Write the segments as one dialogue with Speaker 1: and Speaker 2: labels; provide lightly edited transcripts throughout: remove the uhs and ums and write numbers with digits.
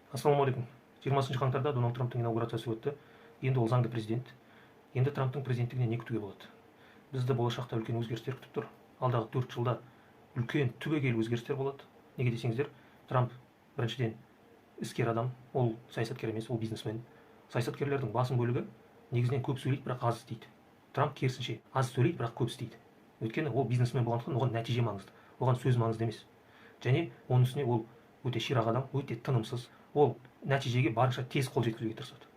Speaker 1: Ассалаумағалейкум. 20 қаңтарда Дональд Трамптың инаугурациясы өтті. Енді ол заңды президент. Енді Трамптың президенттігінен не күтуге болады? Бізді болашақта үлкен өзгерістер күтіп тұр. Алдағы 4 жылда үлкен түбегейлі өзгерістер болады. Неге десеңіздер, Трамп біріншіден іскер адам, ол саясаткер емес, ол бизнесмен. Саясаткерлердің басым бөлігі негізінен көп сөйлейді, бірақ аз істейді. Трамп керісінше, аз сөйлейді, бірақ көп істейді. Өйткені ол бизнесмен болғандықтан, оған нәтиже маңызды, оған сөз маңызды емес. Және оның үстіне ол өте ширақ адам, өте тынымсыз. Ол нәтижеге барынша тез қол жеткізуге тырысады.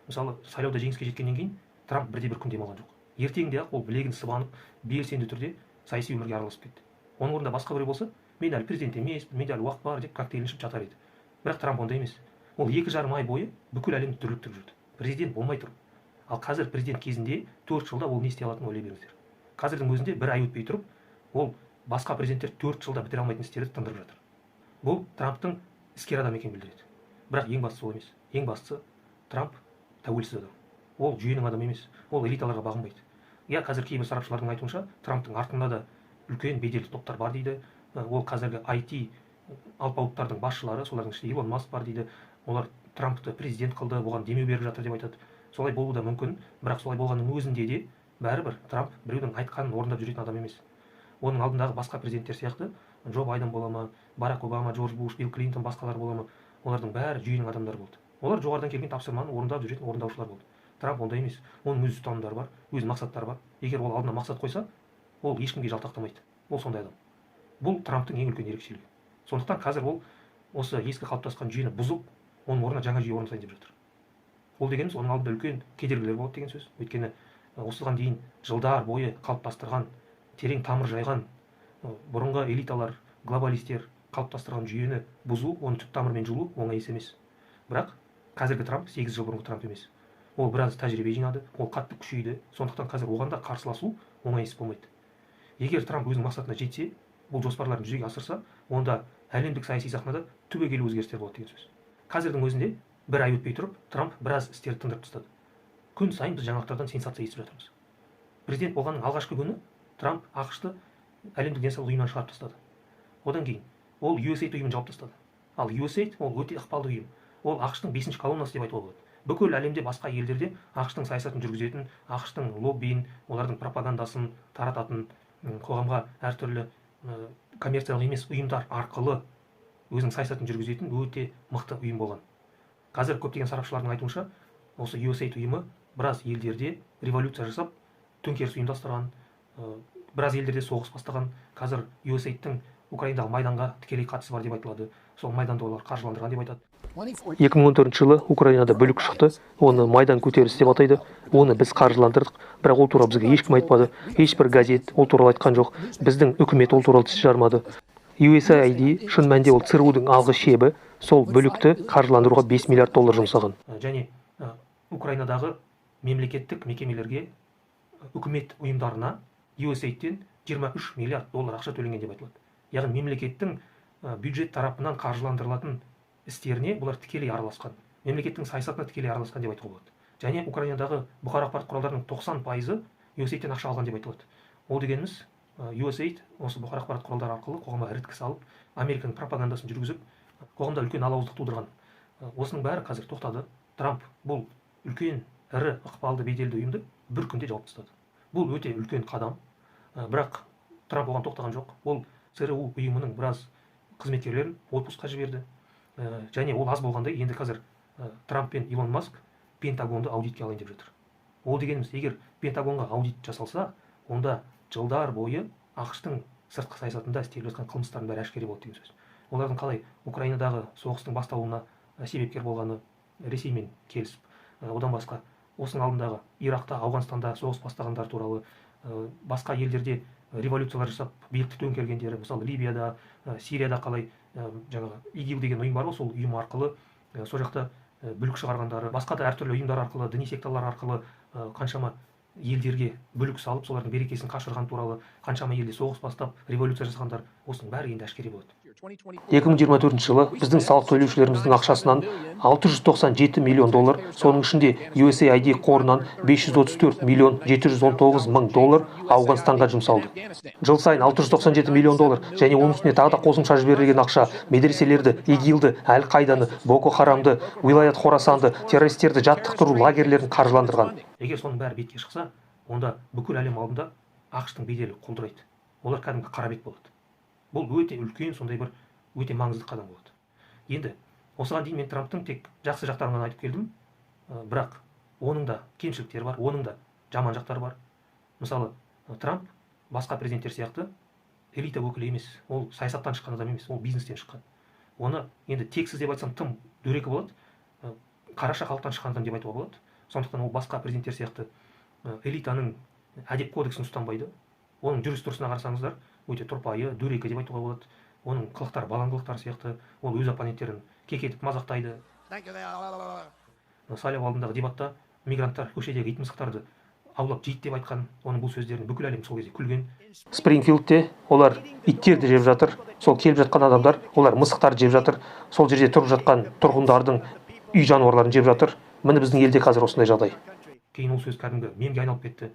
Speaker 1: Мысалы, сайлауда жеңіске жеткеннен кейін Трамп бірде бір күн демалған жоқ. Ертеңінде ақ ол білегін сыбанып, белсенді түрде саяси өмірге араласып кетті. Оның орнында басқа біреу болса, мен әлі президент емеспін, менде әлі уақыт бар деп, коктейлін ішіп жатар еді. Бірақ Трамп ондай емес. Ол 2,5 ай бойы бүкіл әлемді дүрліктіріп жүрді президент болмай тұрып. Ал қазір, президент кезінде, 4 жылда ол не істей алатынын ойлай беріңіздер. Қазірдің өзінде бір ай өтпей тұрып, ол басқа президенттер 4 жылда бітіре алмайтын істерді тындырып жатыр. Бұл Трамптың іскер адам екенін білдіреді. Бірақ ең бастысы ол емес. Ең бастысы, Трамп тәуелсіз адам. Ол жүйенің адамы емес, ол элиталарға бағынбайды. Иә, қазір кейбір сарапшылардың айтуынша, Трамптың артында да үлкен беделді топтар бар дейді. Ол қазіргі IT алпауыттардың басшылары, солардың ішінде Илон Маск бар дейді. Олар Трампты президент қылды, оған демеу беріп жатыр деп айтады. Солай болуы да мүмкін, бірақ солай болғанның өзінде де бәрібір Трамп біреудің айтқанын орындап жүретін адам емес. Оның алдындағы басқа президенттер сияқты, Джо Байден бола ма, Барак Обама, Джордж Буш, Билл Клинтон, басқалар бола ма, олардың бәрі жүйенің адамдары болды. Олар жоғарыдан келген тапсырманы орындап жүретін орындаушылар болды. Трамп ондай емес. Оның өз ұстанымдары бар, өз мақсаттары бар. Егер ол алдына мақсат қойса, ол ешкімге жалтақтамайды. Ол сондай адам. Бұл Трамптың ең үлкен ерекшелігі. Сондықтан қазір ол осы ескі қалыптасқан жүйені бұзып, оның орнына жаңа жүйе орнатайын деп жатыр. Ол дегеніміз, оның алдында үлкен кедергілер болады деген сөз. Өйткені осыған дейін жылдар бойы қалыптастырған, терең тамыр жайған бұрынғы элиталар, глобалистер қалыптастырған жүйені бұзу, оны түп тамырымен жұлу оңай іс емес. Бірақ қазіргі Трамп 8 жыл бұрынғы Трамп емес. Ол біраз тәжірибе жинады, ол қатты күшейді. Сондықтан қазір оған да қарсыласу оңай іс болмайды. Егер Трамп өзінің мақсатына жетсе, бұл жоспарларын жүзеге асырса, онда әлемдік саяси сахнада түбегейлі өзгерістер болады деген сөз. Қазірдің өзінде бір ай өтпей тұрып, Трамп біраз істерді тындырып тастады. Күн сайын біз жаңалықтардан сенсация естіп жатырмыз. Президент болғанның алғашқы күні Трамп АҚШ-ты Әлемдік денсаулық ұйымынан шығарып тастады. Одан кейін ол USAID ұйымын жауып тастады. Ал USAID ол өте ықпалды ұйым. Ол АҚШ-тың бесінші колоннасы деп айтуға болады. Бүкіл әлемде, басқа елдерде АҚШ-тың саясатын жүргізетін, АҚШ-тың лоббиін, олардың пропагандасын тарататын, қоғамға әртүрлі коммерциялық емес ұйымдар арқылы өзінің саясатын жүргізетін өте мықты ұйым болған. Қазір көптеген сарапшылардың айтуынша, осы USAID ұйымы біраз елдерде революция жасап, төңкеріс ұйымдастырған, біраз елдерде соғыс бастаған. Қазір USAID-тің Украинадағы майданға тікелей қатысы бар деп айтылады. Сол майданды олар қаржыландырған деп айтады.
Speaker 2: 2014 жылы Украинада бүлік шықты. Оны Майдан көтерілісі деп атайды. Оны біз қаржыландырдық, бірақ ол туралы бізге ешкім айтпады. Ешбір газет ол туралы айтқан жоқ. Біздің үкімет ол туралы тіс жармады. USAID шын мәнінде ол ЦРУ-дың алғы шебі. Сол бүлікті қаржыландыруға 5 миллиард доллар жұмсаған.
Speaker 1: Және Украинадағы мемлекеттік мекемелерге, үкімет ұйымдарына USAID-тен 23 миллиард доллар ақша төленген деп айтылады. Яғни мемлекеттің бюджет тарапынан қаржыландырылатын істеріне бұлар тікелей араласқан, мемлекеттің саясатына тікелей араласқан деп айтуға болады. Және Украинадағы бұқара ақпарат құралдарының 90%-ы USAID-тен ақша алған деп айтылады. Ол дегеніміз, USAID осы бұқара ақпарат құралдары арқылы қоғамға іріткі салып, Американың пропагандасын жүргізіп, қоғамда үлкен алауыздық тудырған. Осының бәрі қазір тоқтады. Трамп бұл үлкен, ірі, ықпалды, беделді ұйымды бір күнде жауып тастады. Бұл өте үлкен қадам. Бірақ Трамп оған тоқтаған жоқ. Ол ЦРУ ұйымының біраз қызметкерлерін отпуск қа жіберді. Және ол аз болғандай, енді қазір Трамп пен Илон Маск Пентагонды аудитке алайын деп жатыр. Ол дегеніміз, егер Пентагонға аудит жасалса, онда жылдар бойы АҚШ-тың сыртқы саясатында істеліп жатқан қылмыстардың бәрі әшкере болады деген сөз. Олардың қалай Украинадағы соғыстың басталуына себепкер болғаны, Ресеймен келісіп, одан басқа осының алдындағы Иракта, Ауғанстанда соғыс бастағандар туралы, басқа елдерде революциялар жасап, билікті төңкергендері, мысалы, Ливияда, Сирияда қалай жаңағы ИГИЛ деген ұйым бар ғой, сол ұйым арқылы сол жақта бүлік шығарғандары, басқа да әртүрлі ұйымдар арқылы, діни секталар арқылы қаншама елдерге бүлік салып, солардың берекесін қашырған туралы, қаншама елде соғыс бастап, революция жасағандар, осының бәрі енді әшкере болады.
Speaker 2: 2024 жылы біздің салық төлеушілеріміздің ақшасынан 697 миллион доллар, соның ішінде USAID қорынан 534 миллион 719 мың доллар Ауғанстанға жұмсалды. Жыл сайын 697 миллион доллар және оның үстіне тағы да қосымша жіберілген ақша медреселерді, ИГИЛді, Әл-Қайданы, Боко Харамды, Уилаят Хорасанды, террористерді жаттықтыру лагерлерін қаржыландырған.
Speaker 1: Егер соның бәрі бетке шықса, онда бүкіл әлем алдында АҚШ-тың беделі құлдырайды. Олар кәдімгі қара бет болады. Бұл өте үлкен, сондай бір өте маңызды қадам болады. Енді осыған дейін мен Трамптың тек жақсы жақтарын ғана айтып келдім, бірақ оның да кемшіліктері бар, оның да жаман жақтары бар. Мысалы, Трамп басқа президенттер сияқты элита өкілі емес, ол саясаттан шыққан адам емес, ол бизнестен шыққан. Оны енді тексіз деп айтсам тым дөрекі болады, қараша халықтан шыққан адам деп айтуға болады. Сондықтан ол басқа президенттер сияқты элитаның әдеп кодексін ұстанбайды. Оның жүріс тұрысына қарасаңыздар, өте тұрпайы, дөрекі деп айтуға болады. Оның қылықтары баланың қылықтары сияқты, ол өз оппоненттерін кекетіп мазақтайды. Сайлау алдындағы дебатта мигранттар көшедегі ит мысықтарды аулап жейді деп айтқан, оның бұл сөздерін бүкіл әлем сол кезде күлген.
Speaker 2: Спрингфилдте олар иттерді жеп жатыр, сол келіп жатқан адамдар, олар мысықтарды жеп жатыр, сол жерде тұрып жатқан тұрғындардың үй жануарларын жеп жатыр. Міне біздің елде қазір осындай жағдай.
Speaker 1: Кейін ол сөз кәдімгі мемге айналып кетті.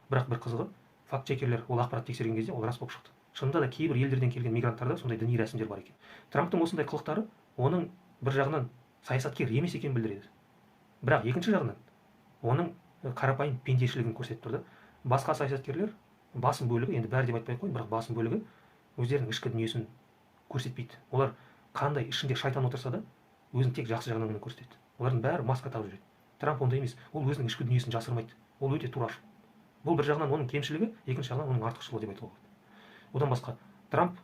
Speaker 1: Бірақ бір қызығы, факт-чекерлер ол ақпарат тексерген кезде ол рас болып шықты. Шынында да кейбір елдерден келген мигранттарда сондай діни рәсімдер бар екен. Трамптың осындай қылықтары оның бір жағынан саясаткер емес екенін білдіреді. Бірақ екінші жағынан оның қарапайым пендешілігін көрсетіп тұрды. Басқа саясаткерлер басым бөлігі, енді бәрі деп айтпай ақ қояйын, бірақ басым бөлігі өздерінің ішкі дүниесін көрсетпейді. Олар қандай ішінде шайтан отырса да өзін тек жақсы жағынан ғана көрсетеді. Олардың бәрі маска тағып жүреді. Трамп ондай емес, ол өзінің ішкі дүниесін жасырмайды. Ол өте турашыл. Бұл бір жағынан оның кемшілігі, екінші жағынан оның артықшылығы деп айтуға болады. Одан басқа, Трамп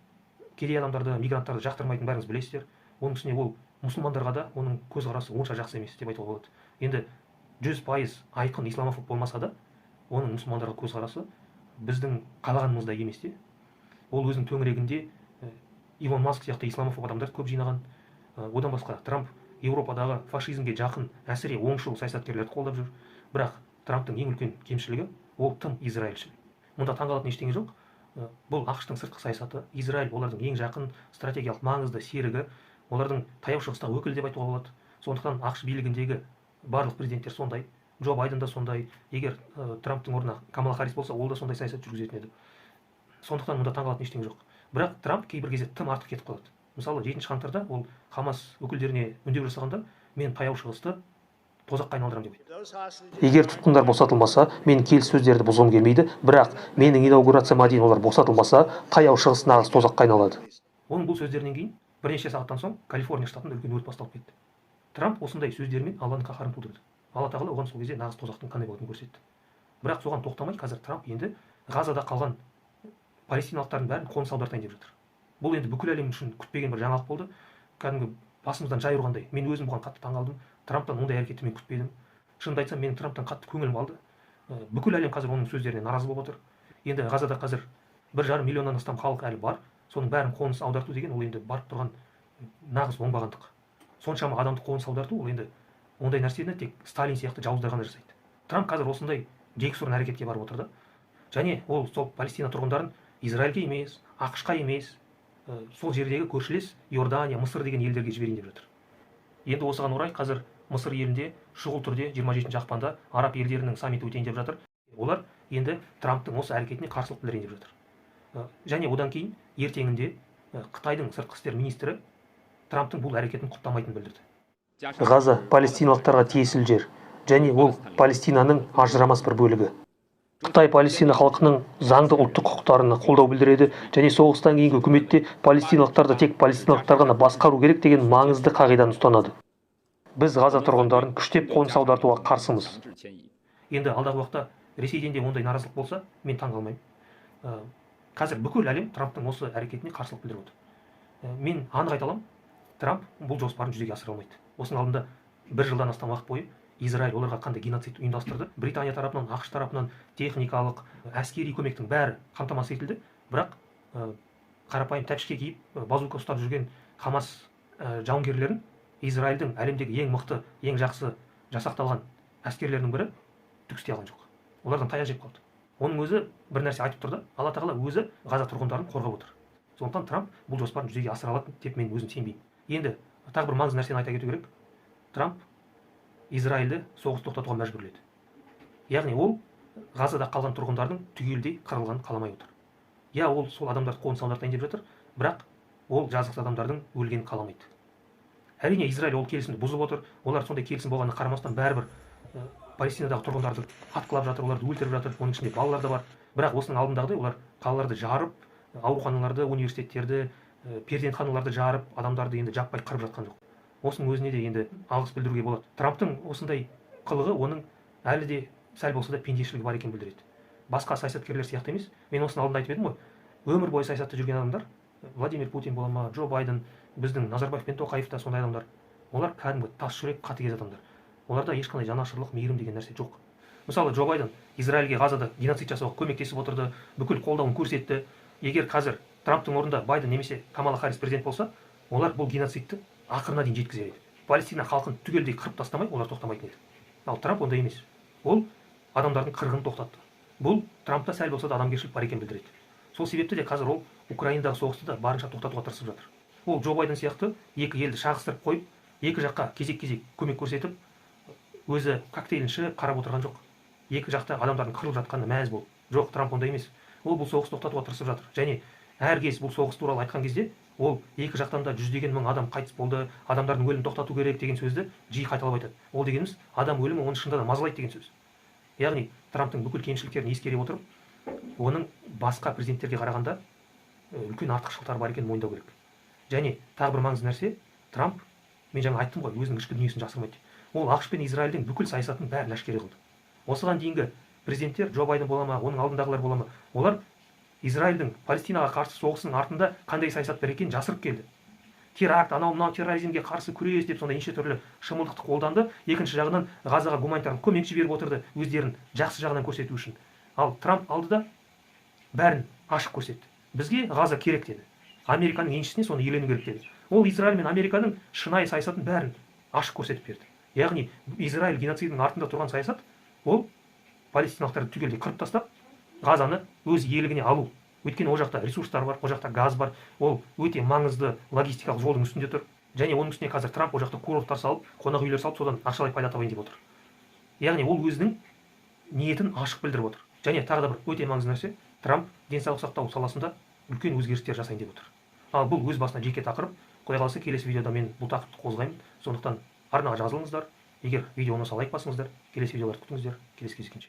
Speaker 1: кедей адамдарды, мигранттарды жақтырмайтынын бәріңіз білесіздер. Оның үстіне ол мұсылмандарға да оның көзқарасы онша жақсы емес деп айтуға болады. Енді 100% айқын исламофоб болмаса да, оның мұсылмандарға көзқарасы біздің қалағанымыздай емес те. Ол өзінің төңірегінде Илон Маск сияқты исламофоб адамдарды көп жинаған. Одан басқа, Трамп Еуропадағы фашизмге жақын, әсіре оңшыл саясаткерлерді қолдап жүр. Бірақ Трамптың ең үлкен кемшілігі ол тым израильшіл. Мұнда таңғалатын ештеңе жоқ. Бұл АҚШ-тың сыртқы саясаты. Израиль олардың ең жақын стратегиялық маңызды серігі, олардың Таяу Шығыстағы өкілі деп айтуға болады. Сондықтан АҚШ билігіндегі барлық президенттер сондай. Джо Байден да сондай. Егер Трамптың орнына Камала Харрис болса, ол да сондай саясат жүргізетін еді. Сондықтан мұнда таңғалатын ештеңе жоқ. Бірақ Трамп кейбір кезде тым артық кетіп қалады. Мысалы, 7 қаңтарда ол Хамас өкілдеріне үндеу жасағанда, мен Таяу Шығысты тозаққа айналдырамын деп айтты.
Speaker 2: Егер тұтқындар босатылмаса, мен келіссөздерді бұзғым келмейді, бірақ менің инаугурацияма дейін олар босатылмаса, Таяу Шығыс нағыз тозаққа айналады.
Speaker 1: Оның бұл сөздерінен кейін бірнеше сағаттан соң Калифорния штатында үлкен өрт басталып кетті. Трамп осындай сөздерімен Алланың қаһарын тудырды. Алла тағала оған сол кезде нағыз тозақтың қандай болатынын көрсетті. Бірақ соған тоқтамай қазір Трамп енді Ғазада қалған палестиналықтардың бәрін қоныс аудартайын деп жатыр. Бұл енді бүкіл әлем үшін күтпеген бір жаңалық болды. Кәдімгі басымыздан жай ұрғандай. Мен өзім бұған қатты таңғалдым. Трамптан ондай әрекетті мен күтпедім. Шынымды айтсам, менің Трамптан қатты көңілім қалды. Бүкіл әлем қазір оның сөздеріне наразы болып отыр. Енді Ғазада қазір 1,5 миллионнан астам халық әлі бар. Соның бәрін қоныс аударту деген ол енді барып тұрған нағыз оңбағандық. Соншама адамды қоныс аударту ол енді ондай нәрсені тек Сталин сияқты жауыздар ғана жасайды. Трамп қазір осындай жексұрын әрекетке барып отыр да. Және ол сол Палестина тұрғындарын Израильге емес, АҚШ-қа емес, сол жердегі көршілес Иордания, Мысыр деген елдерге жіберейін деп жатыр. Енді осыған орай қазір Мысыр елінде шұғыл түрде 27 ақпанда араб елдерінің саммиті өтейін деп жатыр. Олар енді Трамптың осы әрекетіне қарсылық білдірейін деп жатыр. Және одан кейін ертеңінде Қытайдың сыртқы істер министрі Трамптың бұл әрекетін құптамайтынын білдірді.
Speaker 2: Ғаза палестиналықтарға тиесілі жер және ол Палестинаның ажырамас бір бөлігі. Қытай Палестина халқының заңды ұлттық құқықтарына қолдау білдіреді және соғыстан кейінгі үкіметте палестиналықтарды тек палестиналықтар ғана басқару керек деген маңызды қағиданы ұстанады. Біз Ғаза тұрғындарын күштеп қоныс аудартуға қарсымыз.
Speaker 1: Енді алдағы уақытта Ресейден де ондай наразылық болса, мен таңғалмаймын. Қазір бүкіл әлем Трамптың осы әрекетіне қарсылық білдіріп отыр. Мен анық айта аламын, Трамп бұл жоспарын жүзеге асыра алмайды. Осының алдында бір жылдан астам уақыт бойы Израиль оларға қандай геноцид ұйымдастырды. Британия тарапынан, АҚШ тарапынан техникалық, әскери көмектің бәрі қамтамасыз етілді. Бірақ қарапайым тәпішке киіп, базука ұстап жүрген Хамас жауынгерлерін Израильдің әлемдегі ең мықты, ең жақсы жасақталған әскерлерінің бірі түк істей алған жоқ. Олардан таяқ жеп қалды. Оның өзі бір нәрсе айтып тұр да, Алла тағала өзі Ғаза тұрғындарын қорғап отыр. Сондықтан Трамп бұл жоспарын жүзеге асыра алады деп мен өзім сенбеймін. Енді тағы бір маңызды нәрсені айта кету керек. Трамп Израильді соғыс тоқтатуға мәжбүрледі. Яғни ол Ғазада қалған тұрғындардың түгелдей қырылғанын қаламай отыр. Я ол сол адамдарды қоныс аудартайын деп жатыр, бірақ ол жазықсыз адамдардың өлгенін қаламайды. Әрине, Израиль ол келісімді бұзып отыр. Олар сондай келісім болғанына қарамастан бәрібір Палестинадағы тұрғындарды атқылап жатыр, оларды өлтіріп жатыр, оның ішінде балалар да бар. Бірақ осының алдындағыдай олар қалаларды жарып, ауруханаларды, университеттерді, перзентханаларды жарып, адамдарды енді жаппай қырып жатқан жоқ. Осының өзіне де енді алғыс білдіруге болады. Трамптың осындай қылығы оның әлі де сәл болса да пендешілігі бар екенін білдіреді. Басқа саясаткерлер сияқты емес. Мен осының алдында айтып едім ғой, өмір бойы саясатта жүрген адамдар, Владимир Путин бола ма, Джо Байден, біздің Назарбаев пен Тоқаев та сондай адамдар. Олар кәдімгі тас жүрек, қатыгез адамдар. Оларда ешқандай жанашырлық, мейірім деген нәрсе жоқ. Мысалы, Джо Байден Израильге Ғазада геноцид жасауға көмектесіп отырды, бүкіл қолдауын көрсетті. Егер қазір Трамптың орнында Байден немесе Камала Харрис президент болса, олар бұл геноцидті ақырына дейін жеткізер еді. Палестина халқын түгелдей қырып тастамай, олар тоқтамайтын еді. Ал Трамп ондай емес. Ол адамдардың қырғынын тоқтатты. Бұл Трампта сәл болса да адамгершілік бар екенін білдіреді. Сол себепті де қазір ол Украинадағы соғысты да барынша тоқтатуға тырысып жатыр. Ол Джо Байден сияқты екі елді шағыстырып қойып, екі жаққа кезек-кезек көмек көрсетіп, өзі коктейлін ішіп қарап отырған жоқ. Екі жақта адамдардың қырылып жатқанына мәз болды. Жоқ, Трамп ондай емес. Ол бұл соғысты тоқтатуға тырысып жатыр. Және әр кез бұл соғыс туралы айтқан кезде, ол екі жақтан да жүздеген мың адам қайтыс болды, адамдардың өлімін тоқтату керек деген сөзді жиі қайталап айтады. Ол дегеніміз адам өлімі оны шынында да мазалайды деген сөз. Яғни Трамптың бүкіл кемшіліктерін ескере отырып, оның басқа президенттерге қарағанда үлкен артықшылықтары бар екенін мойындау керек. Және тағы бір маңызды нәрсе, Трамп, мен жаңа айттым ғой, өзінің ішкі дүниесін жасырмайды. Ол ақш пен Израильдің бүкіл саясатын бәрін әшкере қылды. Осыған дейінгі президенттер, Джо Байден бола ма, оның алдындағылар бола ма, олар Израильдің Палестинаға қарсы соғысының артында қандай саясат бар екенін жасырып келді. Теракт, анау мынау терроризмге қарсы күрес деп сондай неше түрлі шымылдықты қолданды. Екінші жағынан Ғазаға гуманитарлық көмек жіберіп отырды, өздерін жақсы жағынан көрсету үшін. Ал Трамп алды да бәрін ашық көрсетті. Бізге Ғаза керек деді. Американың еншісіне соны иелену керек деді. Ол Израиль мен Американың шынайы саясатын бәрін ашық көрсетіп берді. Яғни Израиль геноцидінің артында тұрған саясат ол палестиналықтарды түгелдей қырып тастап, Ғазаны өз иелігіне алу. Өйткені ол жақта ресурстар бар, ол жақта газ бар, ол өте маңызды логистикалық жолдың үстінде тұр. Және оның үстіне қазір Трамп ол жақта курорттар салып, қонақ үйлер салып, содан ақшалай пайда табайын деп отыр. Яғни ол өзінің ниетін ашық білдіріп отыр. Және тағы да бір өте маңызды нәрсе, Трамп денсаулық сақтау саласында үлкен өзгерістер жасайын деп отыр. Ал бұл өз басына жеке тақырып. Құдай қаласа, келесі видеода мен бұл тақырыпты қозғаймын. Сондықтан арнаға жазылыңыздар. Егер видео ұнаса, лайк басыңыздар. Келесі видеоларды күтіңіздер. Келесі кездескенше.